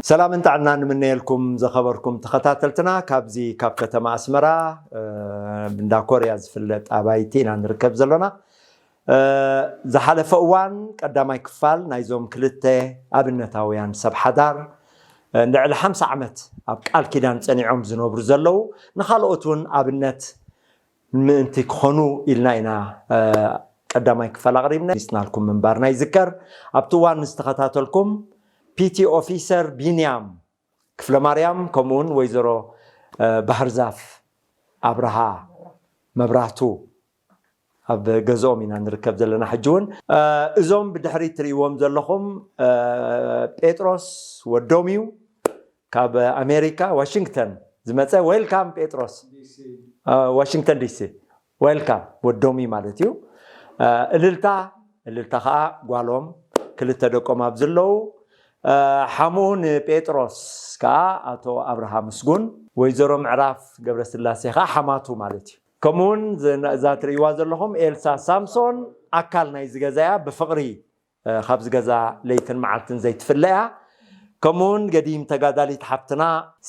ሰላምን ጥዕናን ንምነየልኩም ዝኸበርኩም ተኸታተልትና፣ ካብዚ ካብ ከተማ ኣስመራ፣ እ፣ እንዳ ኮርያ ዝፍለጥ ኣባይቲ ኢና ንርከብ ዘሎና። እ፣ ዝሓለፈ እዋን ቀዳማይ ክፋል ናይዞም ክልተ ኣብነታውያን ሰብ ሓዳር፣ እ፣ ልዕሊ ሓምሳ ዓመት ኣብ ቃል ኪዳን ጸኒዖም ዝነብሩ ዘለዉ፣ ንኻልኦት እውን ኣብነት ምእንቲ ክኾኑ ኢልና ኢና፣ እ፣ ቀዳማይ ክፋል ኣቕሪብና፣ ገሊጽናልኩም ምንባርና ይዝከር። ኣብቲ እዋን ዝተኸታተልኩም ፒቲ ኦፊሰር ቢንያም ክፍለ ማርያም፣ ከምኡውን ወይዘሮ፣ እ፣ ባህርዛፍ ኣብርሃ መብራህቱ ኣብ ገዝኦም ኢና ንርከብ ዘለና። ሕጂ እውን፣ እ፣ እዞም ብድሕሪት ትርእይዎም ዘለኹም፣ እ፣ ጴጥሮስ ወዶም እዩ፣ ካብ ኣሜሪካ ዋሽንግተን ዝመጸ። ዌልካም ጴጥሮስ። እ፣ ዋሽንግተን ዲሲ። ዌልካም ወዶም እዩ ማለት እዩ። እ፣ እልልታ፣ እልልታ ኸዓ ጓሎም፣ ክልተ ደቆም ኣብ ዘለዉ፣ እ፣ ሓሙ ንጴጥሮስ ከዓ ኣቶ ኣብርሃ ምስጉን፣ ወይዘሮ ምዕራፍ ገብረስላሴ ከዓ ሓማቱ ማለት እዩ። ከምኡውን ዝ-፣ እዛ ትርእይዋ ዘለኹም ኤልሳ ሳምሶን ኣካል ናይዚ ገዛ እያ። ብፍቕሪ፣ እ፣ ካብዚ ገዛ ለይትን መዓልትን ዘይትፍለ እያ። ከምኡውን ገዲም ተጋዳሊት ሓፍትና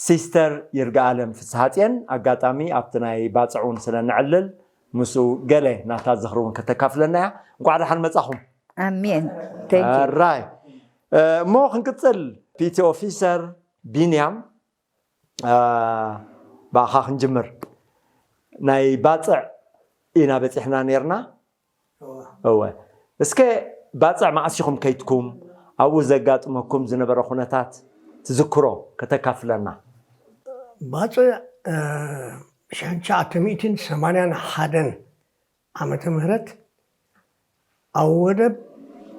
ሲስተር ይርጋኣለም ፍስሃጽየን ኣጋጣሚ ኣብቲ ናይ ባጽዕ እውን ስለ ንዕልል ምስኡ ገለ ናታ ዝኽሪ እውን ከተካፍለና እያ። እንቋዕ ደሓን መጻኹም። ኣሜን። Thank you። ራይ፣ እ፣ እሞ ክንቅጽል፣ ፒቲ ኦፊሰር ቢንያም፣ እ፣ ብኣኻ ክንጅምር። ናይ ባጽዕ ኢና በጺሕና ነይርና። እወ። እስከ ባጽዕ መዓስ ኢኹም ከይድኩም፣ ኣብኡ ዘጋጥመኩም ዝነበረ ኩነታት ትዝክሮ ከተካፍለና? ባጽዕ፣ እ፣ ሽሕን ትሽዓተ ሚእትን ሰማንያን ሓደን ዓመተ ምህረት ኣብ ወደብ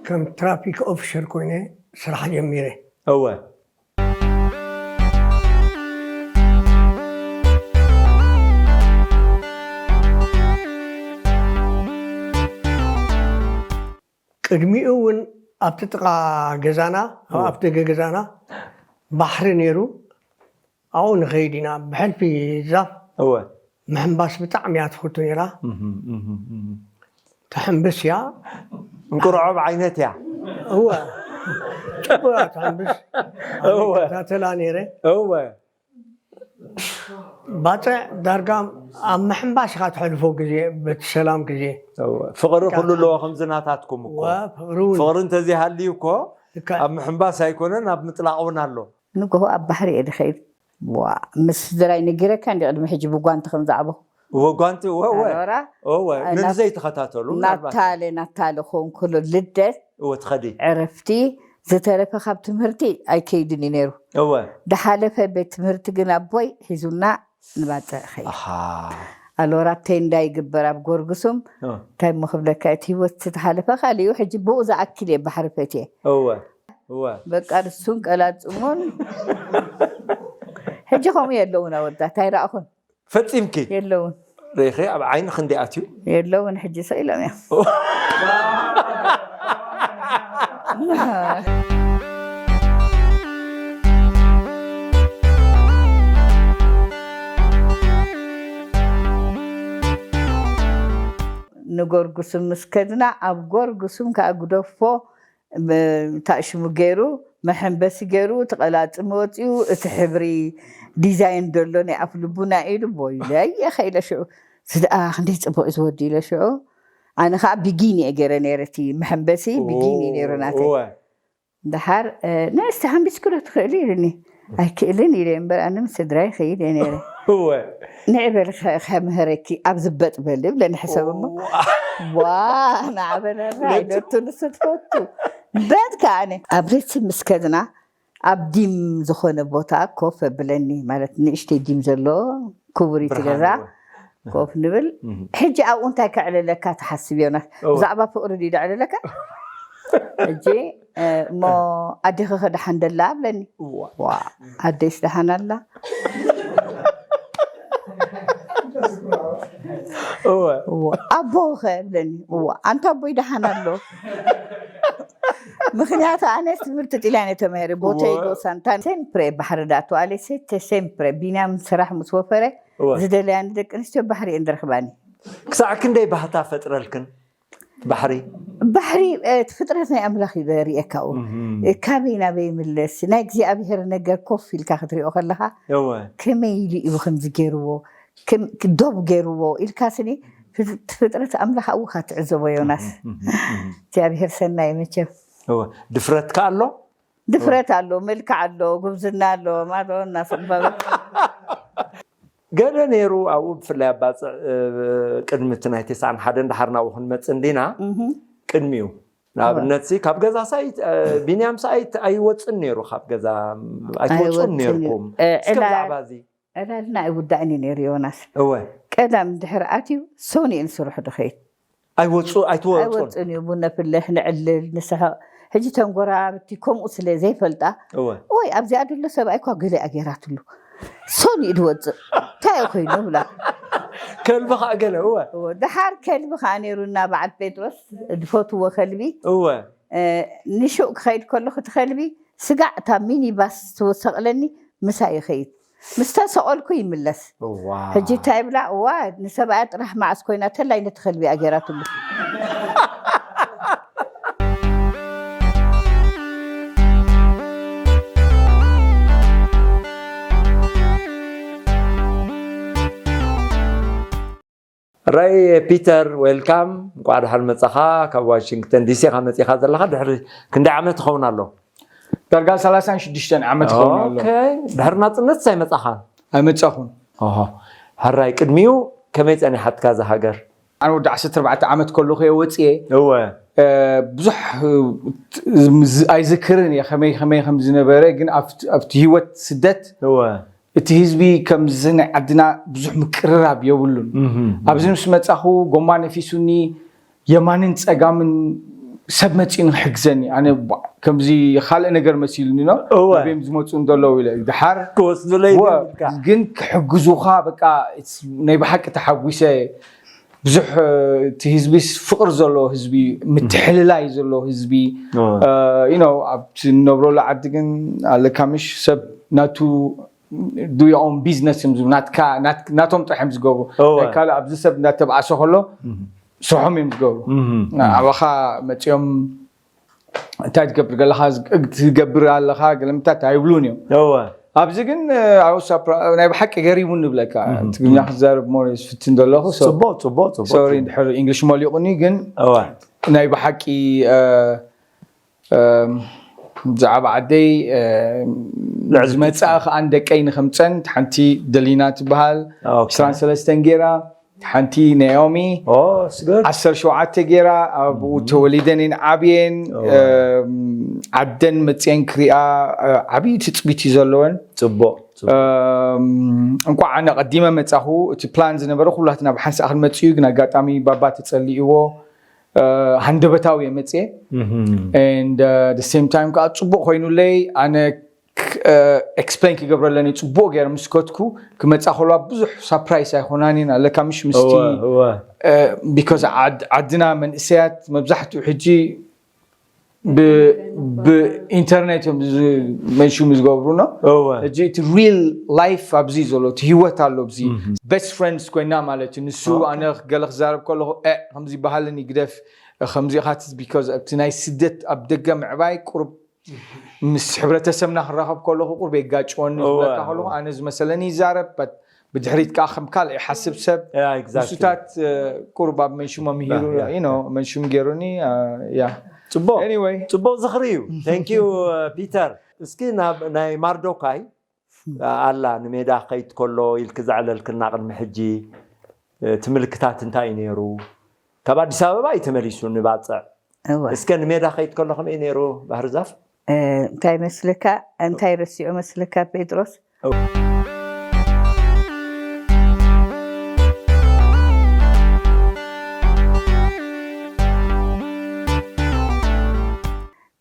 ከም ትራፊክ ኦፊሰር ኮይነ ስራሕ ጀሚረ። እወ። ቅድሚኡ እውን ኣብቲ ጥቓ ገዛና፣ ኣብ እወ። ኣፍ ደገ ገዛና ባሕሪ ነይሩ። ኣብኡ ንኸይድ ኢና። ብሕልፊ ዛፍ እወ። ምሕንባስ ብጣዕሚ እያ ትፈቱ ነይራ። እህም፣ እህም፣ እህም። ትሕንብስ እያ። እንቁርዖብ ዓይነት እያ። እወ። ጽቡቕ እያ ትሕንብስ። እወ። እከታተላ ነይረ። እወ። ባጽዕ ዳርጋ ኣብ ምሕንባስ ኢኻ ትሕልፎ ግዜ፣ በቲ ሰላም ግዜ። እወ። ፍቕሪ በቃ ኩሉ ኣለዎ ከምዚ ናታትኩም እኮ። እወ፣ ፍቕሪ እውን። ፍቕሪ እንተዘይሃልዩ እኮ ልክዕ። ኣብ ምሕንባስ ኣይኮነን፣ ኣብ ምጥላቕ እውን ኣሎ። ንግሆ ኣብ ባሕሪ እየ ድኸይድ። ዋ፣ ምስ ስድራይ ነጊረካ እንዲ ቅድሚ ሕጂ ብጓንቲ ከም ዝዓበኹ። እወ፣ ጓንቲ፣ እወ፣ እወ። ኣሮራ፣ እወ፣ እ፣ ንንዘይ ናት-፣ ተኸታተሉ፣ ምናልባት። ናታለ፣ ናታለ ክኸውን ከሎ ልደት፣ እወ፣ ትኸዲ። ዕረፍቲ፣ ዝተረፈ ካብ ትምህርቲ ኣይከይድን እዩ ነይሩ። እወ። ድሓለፈ ቤት ትምህርቲ ግን ኣቦይ ሒዙና ንባጽዕ ኸይድ። ኣሃ። ኣሎራ ቴንዳ ይግበር ኣብ ጎርግሱም። እ። እንታይ እሞ ክብለካ፣ እቲ ህይወት ዝተሓለፈ ካልእ እዩ። ሕጂ ብኡ ዝኣክል እየ ባሕሪ ፈትየ። እወ። እወ። በቃ ንሱን ቀላጽሙን። ሕጂ ከምኡ የለውን ኣወዳት፣ ኣይረኣኹን። ፈጺምኪ? የለውን። ርኢኺ፣ ኣብ ዓይኒ ክንደይ ኣትዩ? የለውን፣ ሕጂ ስቕ ኢሎም እዮም። ንጎርጉስም ምስ ከድና፣ ኣብ ጎርጉስም ከኣ ግደፎ፣ ብ-፣ ታእሽሙ ገይሩ፣ መሐንበሲ ገይሩ፣ እቲ ቀላጽም ወጺኡ፣ እቲ ሕብሪ ዲዛይን ደሎ ናይ ኣፍ ልቡና ኢሉ፣ ቦይለየ ኸኢለ ሽዑ። እዚ ደኣ ክንደይ ጽቡቕ እዩ ዝወዲ ኢለ ሽዑ። ኣነ ኸኣ ቢጊን እየ ገይረ ነይረ፣ እቲ መሐንበሲ ቢጊን እዩ ነይሩ ናተይ። እወ። ደሓር፣ እ፣ "ነስቲ ሓንቢስኪ ዶ ትኽእሊ?" ኢሉኒ። "ኣይክእልን" ኢለ እምበር፣ ኣነ ምስ ስድራይ ይኸይድ እየ ነይረ። እወ። "ንዒ በሊ ከ-፣ ከምህረኪ ኣብ ዝበጥ በሊ" ብለኒ ሕሰብ እሞ። እዋ። ዋ፣ ንዓ በለራ፣ ሎቱ። ኢለቱ ንሱ ትፈቱ። በጥ ከኣነ። ኣብ ሬት ምስ ከድና፣ ኣብ ዲም ዝኾነ ቦታ ኮፍ ኣብለኒ፣ ማለት ንእሽተይ ዲም ዘሎ ክቡሪት ብርሃን ገዛ። እወ። ኮፍ ንብል። እህ። ሕጂ ኣብኡ እንታይ ከዕልለካ ትሓስብ ዮናስ? እወ። ብዛዕባ ፍቕሪ ድዩ ደዕልለካ? ሕጂ፣ እ፣ እሞ ኣዴኺ ከ ደሓን ደላ? ብለኒ። እዋ። ዋ፣ ኣደይስ ደሓን ኣላ? እወ። እዋ። ኣቦኺ ከ? ብለኒ። እዋ፣ ኣንታ ኣቦይ ደሓን ኣሎ። ምኽንያቱ ኣነስ ትምህርቲ ጥልያን እየ ተማሂረ። ቦተይ እወ። ጎሳንታ፣ ሴምፕሬ ባሕሪ ዳቶ ኣሌ ሴተ ሴምፕሬ። ቢንያም ስራሕ ምስ ወፈረ፣ እወ። ዝደለያ ንደቂ ኣንስትዮ ባሕሪ እየን ዝረኽባኒ። ክሳዕ ክንደይ ባህታ ፈጥረልክን ባሕሪ? ባሕሪ እቲ ፍጥረት ናይ ኣምላኽ እዩ ሪኤካኡ። ካበይ ናበይ ይምለስ? ናይ እግዚኣብሔር ነገር ኮፍ ኢልካ ክትሪኦ ከለኻ፣ ከመይ ኢሉ እዩ ከምዚ ገይርዎ? ዶብ ገይርዎ ኢልካ ስኒ ፍጥረት ኣምላኽ ኣብኡ ትዕዘቦ። ዮናስ እግዚኣብሔር ሰናይ መቸም። ድፍረትካ ኣሎ። ድፍረት ኣሎ፣ መልክዕ ኣሎ፣ ጉብዝና ኣሎ። ማዶ እናሰባበ ገለ ነይሩ ኣብኡ። ብፍላይ ኣባፅዕ ቅድሚ እቲ ናይ ተስዓን ሓደን ዳሓር ናብኡ ክንመፅእ እንዲና። ቅድሚኡ ንኣብነት ሲ ካብ ገዛ ሳይት ቢንያም ሳይት ኣይወፅን ነይሩ። ካብ ገዛ ኣይትወፁን ነይርኩም። እስከ ብዛዕባ እዚ ዕላልና ኣይውዳእን እዩ ነይሩ። ዮናስ እወ ቀዳም ድሕር ኣትዩ ሶኒ እንስርሑ ድኸይድ ኣይወፁ ኣይትወፁን። ኣይወፅን እዩ። ቡነ ፍልሕ ንዕልል ንስሕቕ። ሕጂ ተን ጎረባብቲ ከምኡ ስለ ዘይፈልጣ እወ ወይ ኣብዚኣ ድሎ ሰብኣይ እኳ ገለ ኣገይራትሉ ሶኒ እዩ ድወፅእ እንታይ እዩ ኮይኑ ብላ። ከልቢ ከዓ ገለ እወ እወ፣ ደሓር ከልቢ ከዓ ነይሩና በዓል ጴጥሮስ ድፈትዎ ከልቢ እወ። ንሹቕ ክኸይድ ከለኹ እቲ ከልቢ ስጋዕ እታ ሚኒባስ ትወሰቕለኒ ምሳይ ይኸይድ። ምስ ተሰቐልኩ ይምለስ። ሕጂ እንታይ ይብላ እዋ ንሰብኣያ ጥራሕ መዓስ ኮይና ተላይ ነቲ ከልቢ ኣገይራትሉ። ራይ ፒተር ዌልካም፣ እንቋዕ ደሓን መጻኻ። ካብ ዋሽንግተን ዲሲ ኢኻ መጺኻ ዘለኻ። ድሕሪ ክንደይ ዓመት ይኸውን ኣሎ? ዳርጋ ሰላሳን ሽዱሽተን ዓመት ይኸውን ኣሎ። ኦኬ፣ ድሕሪ ናጽነት ሳይ መጻኻ? ኣይመጻኹን። ኦሆ፣ ሕራይ ቅድሚኡ ከመይ ጸኒሓትካ እዛ ሃገር? ኣነ ወዲ ዓሰርተ ኣርባዕተ ዓመት ከለኹ እየ ወጽየ። እወ። እ፣ ብዙሕ እ፣ ዝ- ኣይዝክርን እየ ከመይ ከመይ ከም ዝነበረ፣ ግን ኣብቲ ኣብቲ ህይወት ስደት እወ። እቲ ህዝቢ ከምዚ ናይ ዓድና ብዙሕ ምቅርራብ የብሉን። ኣብዚ ምስ መጻኹ ጎማ ነፊሱኒ የማንን ጸጋምን ሰብ መጺኡ ንክሕግዘኒ ኣነ ባ- ከምዚ ካልእ ነገር መሲሉኒ ነው እወ። ናበዮም ዝመፁ እንደለዉ ኢለ ድሓር ክወስዱለይ እወ፣ ግን ክሕግዙኻ በቃ ናይ ብሓቂ ተሓጒሰ ብዙሕ እቲ ህዝቢ ፍቅር ዘለዎ ህዝቢ ምትሕልላይ ዘለዎ ህዝቢ you know ኣብቲ ንነብረሉ ዓዲ ግን ኣለካ ምሽ ሰብ ናቱ do your own business እዮም ዝብሉ ናትካ ናቶም ጥራሕ እዮም ዝገብሩ ናይ ካልእ ኣብዚ ሰብ እናተብኣሰ ከሎ ስርሖም እዮም ዝገብሩ ኣባኻ መፂኦም እንታይ ትገብር ገለኻ ትገብር ኣለኻ ገለምታት ኣይብሉን እዮም ኣብዚ ግን ናይ ብሓቂ ገሪሙ ንብለካ ትግርኛ ክዛረብ ሞ ስፍትን ዘለኹ ፅቡቅ ፅቡቅ ፅቡቅ ሶሪ ድሕር እንግሊሽ መሊቁኒ ግን ናይ ብሓቂ ብዛዕባ ዓደይ ዝመፅኣ ከዓ ንደቀይ ንከምፀን ሓንቲ ደሊና ትበሃል ስራን ሰለስተን ገይራ ሓንቲ ናኦሚ ዓሰርተ ሸውዓተ ገይራ ኣብኡ ተወሊደን እየን ዓብየን ዓደን መፅየን ክሪኣ ዓብዪ ትፅቢት እዩ ዘለወን ፅቡቅ እንኳዕ ኣነ ቀዲመ መፃኹ እቲ ፕላን ዝነበረ ኩላትና ብሓንሳእ ክንመፅእ እዩ ግን ኣጋጣሚ ባባ ተፀሊእዎ ሃንደበታዊ እየ መፅየ and the same time ከዓ ፅቡቅ ኮይኑለይ ኣነ explain ክገብረለኒ ፅቡቅ ገይረ ምስ ከትኩ ክመፃ ከልዋ ብዙሕ ሳፕራይስ ኣይኮናኒን ኣለካ ምሽ ምስቲ because ዓድና መንእሰያት መብዛሕትኡ ሕጂ ብኢንተርኔት እዮም መንሽሙ ዝገብሩ ነው ሕጂ እቲ real life ኣብዚ ዘሎ እቲ ህይወት ኣሎ ኣብዚ best friends ኮይና ማለት እዩ ንሱ ኣነ ገለ ክዛረብ ከለኹ ከምዚ ባህልን ይግደፍ ከምዚ ኢኻትስ because ኣብቲ ናይ ስደት ኣብ ደገ ምዕባይ ቁሩብ ምስ ሕብረተሰብና ክራኸብ ከለኹ ቁሩብ የጋጭወኒ ዝብለካ ከለኹ ኣነ ዝመሰለኒ ይዛረብ but ብድሕሪት ከዓ ከም ካልእ ይሓስብ ሰብ Yeah, exactly. ንሱታት ቁሩብ ኣብ መንሽሞ ምሂሩ Yeah, yeah, you know መንሽም ገይሩኒ ያ ፅቡቅ anyway ፅቡቅ ዝኽሪ እዩ። Thank you ፒተር። እስኪ ናብ ናይ ማርዶካይ ኣላ ንሜዳ ከይት ከሎ ኢልክ ዘዕለልክና ቅድሚ ሕጂ እቲ ምልክታት እንታይ እዩ ነይሩ? ካብ ኣዲስ ኣበባ እዩ ተመሊሱ ንባፅዕ። እወ እስከ ንሜዳ ከይት ከሎ ከመይ ነይሩ ባህር ዛፍ? እንታይ መስልካ እንታይ ረሲዑ መስልካ ጴጥሮስ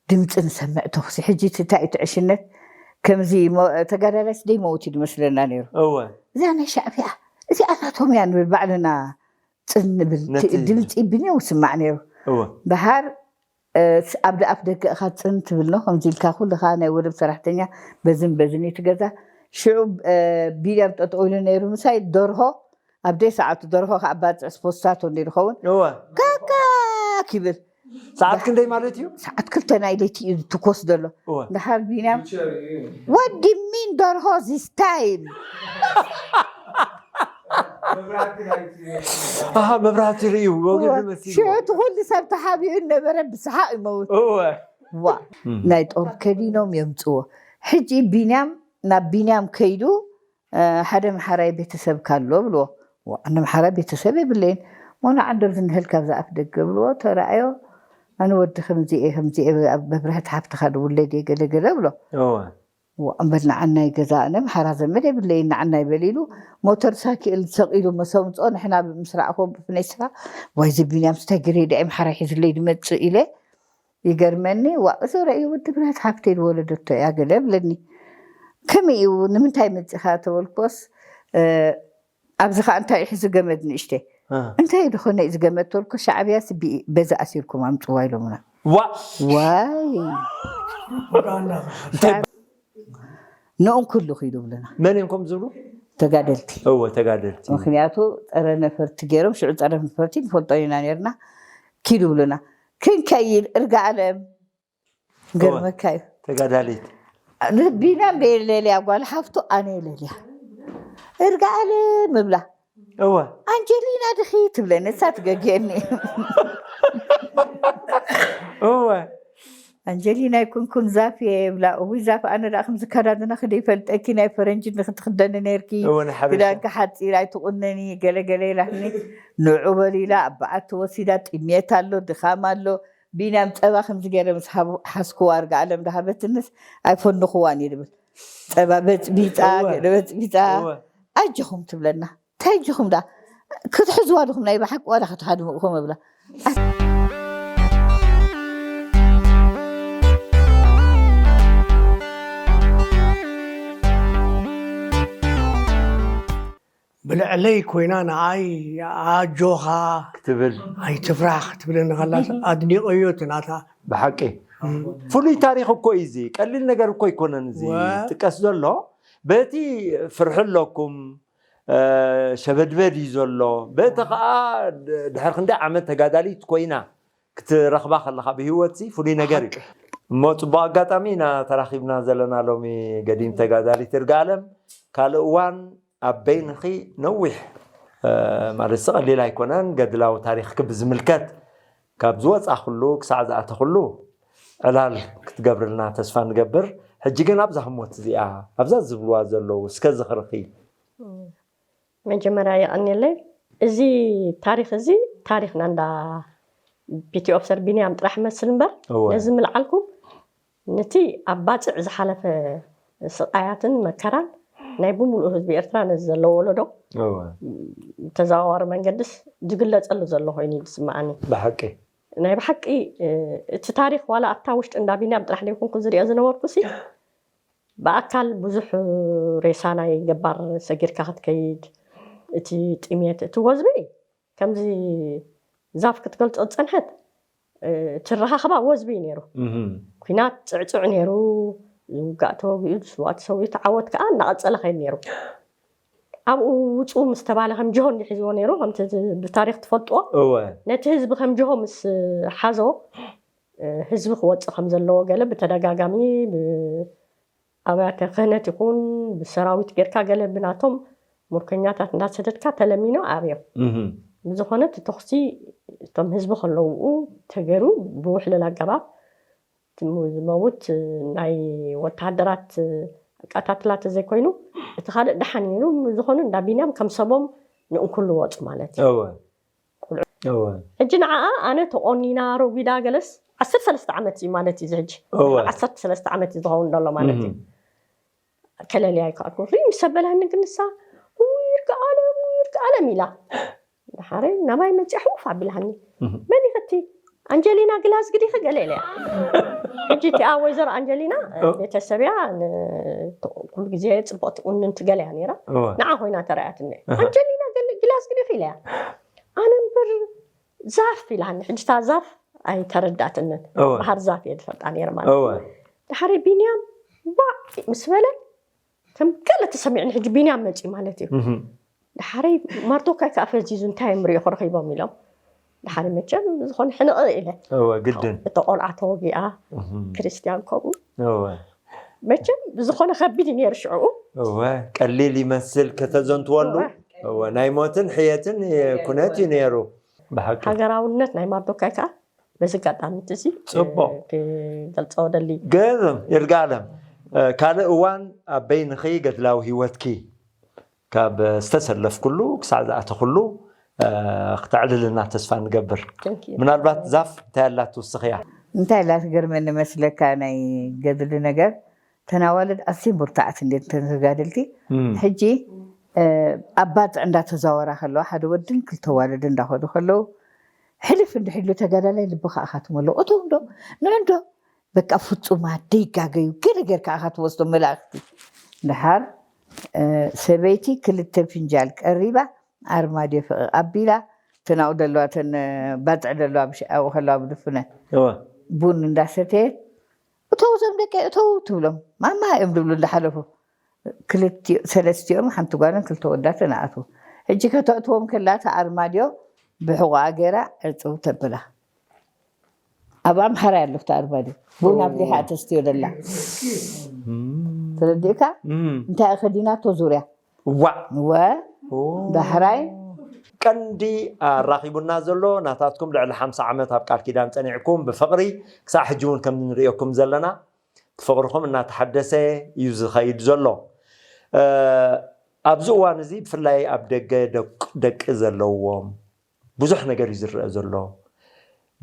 ድምፂ ንሰምዕ ተኹሲ ሕጂ እቲ እንታይ እቲ ዕሽነት ከምዚ ተጋዳላይስ ደይ መውት እዩ ዝመስለና ነይሩ እወ እዚኣ ናይ ሻዕብያ እዚኣ ናቶም እያ ንብል ባዕልና ፅን ንብል ድምፂ ብንየው ስማዕ ነይሩ ደሃር ኣብ ደኣፍ ደገ እኻ ፅን ትብል ነው ከምዚ ኢልካ ኩልኻ ናይ ወደብ ሰራሕተኛ በዝን በዝን እዩ ትገዛ ሽዑ ቢልያም ጠጠው ኢሉ ነይሩ ምሳይ ደርሆ ኣብ ደይ ሰዓቱ ደርሆ ከዓ ባፅዕ ስፖስታቶ እንዲ ዝኸውን ካካ ይብል ሰዓት ክንደይ ማለት እዩ? ሰዓት ክልተ ናይ ለይቲ እዩ ዝትኮስ ዘሎ። እወ። ድሓር ቢንያም ወዲ ሚን ደርሆ ዚስታይም ኣሃ መብራህቲ ርእዩ ወግዲ መሲሉ። ሽዑ እቲ ኩሉ ሰብ ተሓቢኡ ነበረ ብሰሓቕ ይመውት። እወ ዋ ናይ ጦር ከዲኖም የምፅዎ። ሕጂ ቢንያም ናብ ቢንያም ከይዱ ሓደ ምሓራይ ቤተሰብ ካሎ ብልዎ። ኣነ ምሓራይ ቤተሰብ የብለይን። ሞና ዓንደር ዝንህል ካብዛ ኣፍ ደገ ብልዎ ተረኣዮ። ኣነ ወዲ ከምዚ እየ ከምዚ እየ ኣብ መብራህቲ ሃብትኻ ድውለድ እየ ገለገለ ብሎ። እምበር ንዓናይ ገዛ ኣነ ምሓራ ዘመድ የብለይን ንዓናይ በሊሉ ሞተር ሳይክል ሰቂሉ መሰምፅኦ ንሕና ምስራዕኮ ብፍነይ ስራ ዋይ ዝቢንያም ስታይ ግሬዳ ምሓራ ሒዝለይ ድመፅእ ኢለ ይገርመኒ። ዋ እዚ ረእዩ ወዲ ብረት ሓፍተይ ዝወለደቶ እያ ገለ ብለኒ። ከመይ እዩ ንምንታይ መፂኻ ተበልኮስ ኣብዚ ከዓ እንታይ እዩ ዝገመድ ንእሽተ እንታይ ዝኾነ እዩ ዝገመድ ተልኮ ሻዕብያስ በዚ ኣሲርኩም ኣምፅዋ ኢሎምና። ዋ ዋይ ንኦም ኩሉ ኪዱ ብለና መን እዮም ከም ዝብሉ? ተጋደልቲ። እወ ተጋደልቲ። ምክንያቱ ፀረ ነፈርቲ ገይሮም ሽዑ ፀረ ነፈርቲ ንፈልጦ ኢና ነርና ኪዱ ብለና ክንከይድ እርጋ ኣለም ገርመካ እዩ ተጋዳሊት ቢና ቤለልያ ጓል ሓፍቱ ኣነ የለልያ እርጋ ኣለም እብላ እወ ኣንጀሊና ድኺ ትብለኒ እሳ ትገግየኒ እወ ኣንጀሊና ይኩንኩን ዛፍ እየ ይብላ እዊ ዛፍ ኣነ ዳ ከምዚ ከዳድና ክደይፈልጠኪ ናይ ፈረንጂ ንክትክደኒ ነርኪ እወ ንሓበሻ ክዳንኪ ሓፂር ኣይትቁነኒ ገለገለ ኢላትኒ ንዑ በሉ ኢላ ኣብ በዓቲ ወሲዳ ጥሜት ኣሎ ድኻም ኣሎ ቢንያም ፀባ ከምዚ ገይረ ምስ ሓስክዋ ርጋ ኣለም ዳሃበትንስ ኣይፈንኽዋን እዩ ድብል ፀባ በፅቢፃ ገለ በፅቢፃ ኣጀኹም ትብለና እንታይ ኣጀኹም ዳ ክትሕዝዋ ድኹም ናይ ብሓቂ ዋላ ክትሃድምኡ ከም እብላ ብልዕለይ ኮይና ንዓይ ኣጆኻ ክትብል ኣይትፍራሕ ክትብለኒ ከላስ ኣድኒቐዮ እቲ ናታ ብሓቂ ፍሉይ ታሪክ እኮ እዩ እዚ ቀሊል ነገር እኮ ኣይኮነን እዚ ጥቀስ ዘሎ በቲ ፍርሒ ኣለኩም ሸበድበድ እዩ ዘሎ በቲ ከዓ ድሕር ክንደይ ዓመት ተጋዳሊት ኮይና ክትረኽባ ከለኻ ብህይወት ፍሉይ ነገር እዩ እሞ ፅቡቅ ኣጋጣሚ ኢና ተራኺብና ዘለና ሎሚ ገዲም ተጋዳሊት ይርጋለም ካልእ እዋን ኣብ በይንኺ ነዊሕ ማለት ቀሊል ኣይኮነን ገድላዊ ታሪኽኪ ብዝምልከት ካብ ዝወፃ ኩሉ ክሳዕ ዝኣተ ኩሉ ዕላል ክትገብርልና ተስፋ ንገብር ሕጂ ግን ኣብዛ ህሞት እዚኣ ኣብዛ ዝብልዋ ዘለዉ እስከ ዝኽርኺ መጀመርያ የቐንየለይ እዚ ታሪክ እዚ ታሪክና እንዳ ፒቲ ኦፍሰር ቢንያም ጥራሕ መስል እምበር ነዚ ምልዓልኩም ነቲ ኣብ ባፅዕ ዝሓለፈ ስቃያትን መከራን ናይ ብምሉእ ህዝቢ ኤርትራ ነዚ ዘለዎ ወለዶ ተዘዋዋሪ መንገድስ ዝግለፀሉ ዘሎ ኮይኑ እዩ ዝስምዓኒ ብሓቂ ናይ ብሓቂ እቲ ታሪክ ዋላ ኣብታ ውሽጢ እንዳ ቢንያም ጥራሕ ዘይኮንኩ ዝሪኦ ዝነበርኩ ሲ ብኣካል ብዙሕ ሬሳ ናይ ገባር ሰጊርካ ክትከይድ እቲ ጥሜት እቲ ወዝቢ ከምዚ ዛፍ ክትገልፆ ዝፀንሐት እቲ ረኻኽባ ወዝቢ እዩ ነይሩ ኩናት ፅዕፅዕ ነይሩ ዝውጋእ ተወጊኡ ዝስዋእ ተሰዊኡ ተዓወት ከዓ እናቐፀለ ከይድ ነይሩ ኣብኡ ውፁ ምስ ተባለ ከም ጅሆ እንዲሒዝዎ ነይሩ ከምቲ ብታሪክ ትፈልጥዎ ነቲ ህዝቢ ከም ጅሆ ምስ ሓዞ ህዝቢ ክወፅእ ከም ዘለዎ ገለ ብተደጋጋሚ ኣብያተ ክህነት ይኹን ብሰራዊት ጌርካ ገለ ብናቶም ሙርከኛታት እንዳሰደድካ ተለሚኖ ኣብዮም ብዝኾነ እቲ ተኹሲ እቶም ህዝቢ ከለውኡ ተገይሩ ብውሕልል ኣገባብ ዝመውት ናይ ወተሃደራት ኣቃታትላ ተዘይኮይኑ እቲ ካልእ ደሓን ነይሩ ብዝኾነ እንዳ ቢንያም ከም ሰቦም ንእንክሉ ወፁ ማለት እዩ እወ እወ ሕጂ ንዓኣ ኣነ ተቆኒና ረጒዳ ገለስ ዓሰርተ ሰለስተ ዓመት እዩ ማለት እዩ እዚ ሕጂ እወ ዓሰርተ ሰለስተ ዓመት እዩ ዝኸውን ዘሎ ማለት እዩ ከለልያ ይከኣልኩ ሪ ምስ ኣበላኒ ግን ንሳ ውይ ይርግኣለም ውይ ይርግኣለም ኢላ ድሓረይ ናባይ መፅያ ሕውፍ ኣቢላኒ መን ኢኸቲ ኣንጀሊና ግላስግ ዲኺ ገለ ኢለያ ሕጂ እቲኣ ወይዘሮ ኣንጀሊና ቤተሰብያ ኩሉ ግዜ ፅቡቅቲ ቁንንቲ ገለያ ነይራ ንዓ ኮይና ተረኣያትኒ ኣንጀሊና ግላስግ ዲኺ ኢለያ ኣነ እምበር ዛፍ ኢላኒ ሕጂ እታ ዛፍ ኣይተረዳትንን ባህር ዛፍ እየ ዝፈልጣ ነይረ ማለት ድሓረይ ቢንያም ባዕ ምስ በለ ከም ገለ ተሰሚዕኒ ሕጂ ቢንያም መፂ ማለት እዩ ድሓረይ ማርዶካይ ከዓ ፈዚዙ እንታይ እዮም ሪኦ ክረኺቦም ኢሎም ድሓር መቸም ዝኾነ ሕንቕ ኢለ እወ ግድን እተ ቆልዓ ተወጊኣ እህም። ክርስትያን ከምኡ እወ መቸም ዝኾነ ከቢድ እዩ ነይሩ ሽዕኡ እወ ቀሊል ይመስል ከተዘንትወሉ እወ። እወ ናይ ሞትን ሕየትን ኩነት እዩ ነይሩ ብሓቂ ሃገራውነት ናይ ማርዶካይ ከዓ በዚ ኣጋጣሚ እዚ ጽቡቕ። ክገልጾ ደሊ ገርም ይርጋለም ካልእ እዋን ኣብ በይንኺ ገድላዊ ህይወትኪ ካብ ዝተሰለፍኩሉ ክሳዕ ዝኣተኹሉ ክተዕልልና ተስፋ ንገብር ምናልባት ዛፍ እንታይ ኣላት ትውስኽያ እንታይ ላ ትገርመኒ መስለካ ናይ ገድሊ ነገር ተናዋልድ ኣስዮም ብርታዕት እንዴት ተጋድልቲ ሕጂ ኣብ ባፅዕ እንዳተዛወራ ከለዋ ሓደ ወድን ክልተ ዋልድ እንዳኸዱ ከለዉ ሕልፍ እንድሕሉ ተጋዳላይ ልቢ ከኣኻትም ኣለዉ እቶም ዶ ንዕንዶ በቃ ፍፁማት ደይጋገዩ ገለ ጌርካ ኢኻ ትወስዶ መላእክቲ ድሓር ሰበይቲ ክልተ ፍንጃል ቀሪባ ኣርማድዮ ፍቕቕ ኣቢላ ተናኡ ዘለዋ ተን ባፅዕ ዘለዋ ኣብኡ ከለዋ ብድፍነ ቡን እንዳሰተየት እተው እዞም ደቂ እተው ትብሎም ማማ እዮም ድብሉ እንዳሓለፉ ክልቲኦ ሰለስቲኦም ሓንቲ ጓልን ክልተ ወዳትን ኣኣትዉ ሕጂ ከተእትዎም ከላ እታ ኣርማድዮ ብሕቑኣ ገይራ ዕፅው ተብላ ኣብ ኣምሓራይ ኣሎ እቲ ኣርማድዮ ቡን ኣፍሊሓ ተስትዮ ደላ ተረዲእካ እንታይ ከዲናቶ ዙርያ ዋዕ ወ ዳሕራይ ቀንዲ ኣራኺቡና ዘሎ ናታትኩም ልዕሊ ሓምሳ ዓመት ኣብ ቃል ኪዳን ጸኒዕኩም ብፍቕሪ ክሳዕ ሕጂ እውን ከም ንርእየኩም ዘለና እቲ ፍቕርኹም እናተሓደሰ እዩ ዝኸይድ ዘሎ ኣብዚ እዋን እዚ ብፍላይ ኣብ ደገ ደቂ ዘለዎም ብዙሕ ነገር እዩ ዝረአ ዘሎ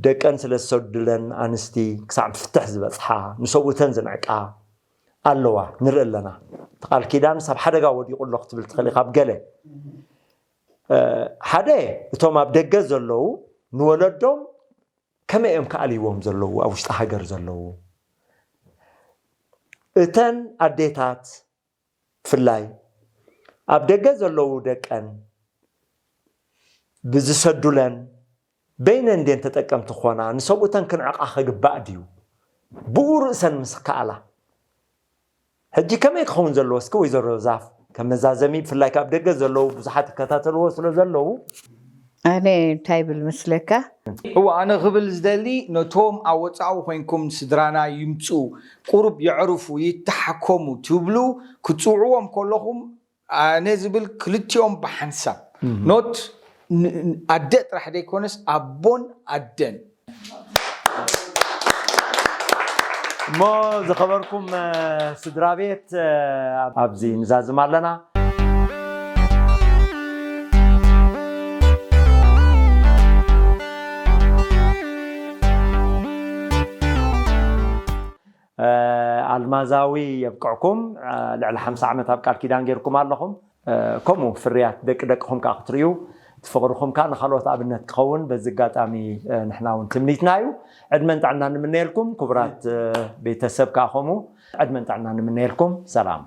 ደቀን ስለ ዝሰዱለን ኣንስቲ ክሳዕ ፍትሕ ዝበፅሓ ንሰብኡተን ዝንዕቃ ኣለዋ ንርኢ ኣለና እቲ ቃል ኪዳንስ ኣብ ሓደጋ ወዲቑ ኣሎ ክትብል ትኽእል ካብ ገለ ሓደ እቶም ኣብ ደገ ዘለዉ ንወለዶም ከመይ እዮም ክኣልይዎም ዘለዉ ኣብ ውሽጢ ሃገር ዘለዉ እተን ኣዴታት ብፍላይ ኣብ ደገ ዘለዉ ደቀን ብዝሰዱለን በይነን ድየን ተጠቀምቲ ክኾና ንሰብኡተን ክንዕቓ ከግባእ ድዩ ብኡ ርእሰን ምስ ከኣላ ሕጂ ከመይ ክኸውን ዘለዎ እስኪ ወይዘሮ ዛፍ ከም መዛዘሚ ብፍላይ ካብ ደገ ዘለዉ ብዙሓት ይከታተልዎ ስለ ዘለዉ ኣነ እንታይ ብል ምስለካ እወ ኣነ ክብል ዝደሊ ነቶም ኣብ ወፃኢ ኮይንኩም ስድራና ይምፅኡ ቁሩብ የዕርፉ ይተሓከሙ ትብሉ ክትፅውዕዎም ከለኹም ኣነ ዝብል ክልቲኦም ብሓንሳብ not ኣደ ጥራሕ ዘይኮነስ ኣቦን ኣደን እሞ ዝኸበርኩም ስድራ ቤት ኣብዚ ንዛዝም ኣለና ኣልማዛዊ የብቅዕኩም ልዕሊ ሓምሳ ዓመት ኣብ ቃል ኪዳን ጌርኩም ኣለኹም ከምኡ ፍርያት ደቂ ደቅኹም ከዓ ክትርእዩ እቲ ፍቕርኹም ከዓ ንካልኦት ኣብነት ክኸውን በዚ ኣጋጣሚ ንሕና እውን ትምኒትና እዩ ዕድመን ጥዕና ንምነየልኩም ክቡራት ቤተሰብ ከዓ ከምኡ ዕድመን ጥዕና ንምነየልኩም ሰላም